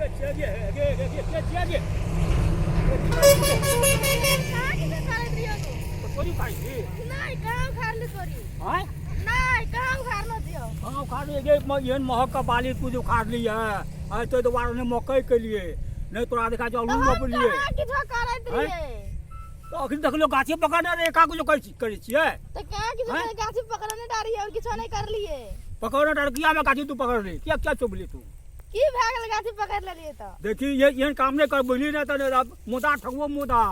के छियै गे गे गे गे के छियै गे? कहाँ किछो करैत रहियो तू? तोरी उखाड़ै छी? नहि, कहाँ उखाड़ली तोरी? आँय? नहि, कहाँ उखाड़लो छियौ? कहाँ उखाड़ली गे? एहन महग के बाली तू जे उखाड़ली है, आइ ताहि दुआरे नहि मकई केलिए, नहि तोरा देखा जो तऽ आलू हम रोपलिए। कहाँ किछो करैत आँय? रहियै? तऽ अखन देखलियौ गाछे पकड़ने रहे, का कुछो करै छियै? तऽ कहाँ किछो आँय? करै, गाछी पकड़ने डारियै और किछो नहि करलियै। पकड़ने डार किया में गाछी तू पकड़ली? किया किया चुभली तू? की भए गेल गाछी पकड़ लेलियै तऽ? देखी, ये एहन काम नहि कर, बुझली? नहि तऽ मुदा ठकबो मुदा।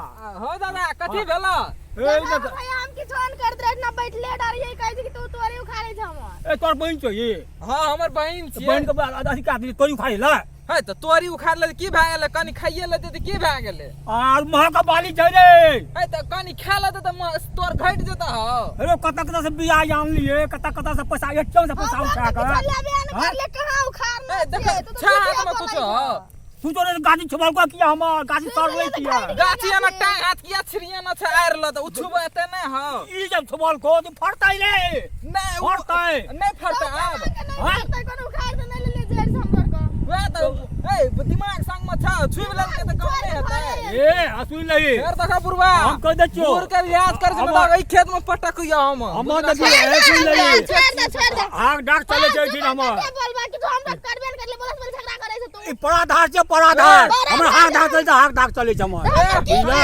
हो दादा, कथी भेल? ए, देखा देख। भैया, हम किछो नहि करैत रहे ना, बैठले डारियै, कहै छै कि तू तोरे उखाड़ै छ हमर। ए, तोर बहिन छौ ई? हाँ, हमर बहिन छियै। बहिन के अथी काट तोरी उखाड़े ला? है तऽ तोरी उखाड़ ले की भए गेलै? कनि खाइए लेतै तऽ की भए गेलै? आर महग के बाली छै रे। है तऽ कनि खा लेतै तऽ तोर घटि जेतै हौ। अरे, कतऽ कतऽ से बिया आनलिए, कतऽ कतऽ से पैसा, एटीएम से पैसा हमरा उठा तऽ कऽ किछो लेबे नहि आँय? करले, कहाँ उखाड़ने ए, देख, छियै? तू तऽ छह झूठे हाथमे बोलै कुछो छह। हौ। तू तो गाछी छुपल को किया? हमर गाछी तोड़ले किया? गाछी एना टांग हाथ किया छिड़ियाना छै? आरि ल तऽ ओ छुबै एते नहि हौ। ई जब छुपल को तो फड़तै रे। नहि, फड़तै। नहि फड़तै आब। अहाँके नहि आँय? फड़तै, कोनो उखाड़ तऽ नहि लेलियै जड़ि से हमर के। वएह तऽ, ए, दिमाग संग मे छौ, छुबि लेलकै तऽ कम नहि हेतै? ए, हंसुई लही। फेर देखा बुढ़वा। हम कह दै छियौ। बुढ़ के रियाज कर छै, मतलब एहि खेत मे पटकियो हम। हमर देखी, ए, सुन लही। छोड़ दे, छोड़ दे। आग डाक चले छै छी हमर। कते बोलबा कि तू हमरा करबे नहि करले, बोलस बोल झगड़ा करै छै तू। ई पराधार छै, पराधार। हमर हाथ धार चलै छै, हाथ धार चलै छै हमर। बुझला?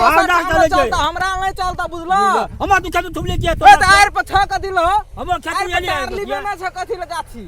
हाथ धार चलै छै। हमरा नहि चलता, बुझला? हमर तू खेत थुबले किया? ए, तऽ आरि पर छह कथी लहो? हमर खेत आरि में पर एलियै तार लिबे ना छ, कथी ले गाछी?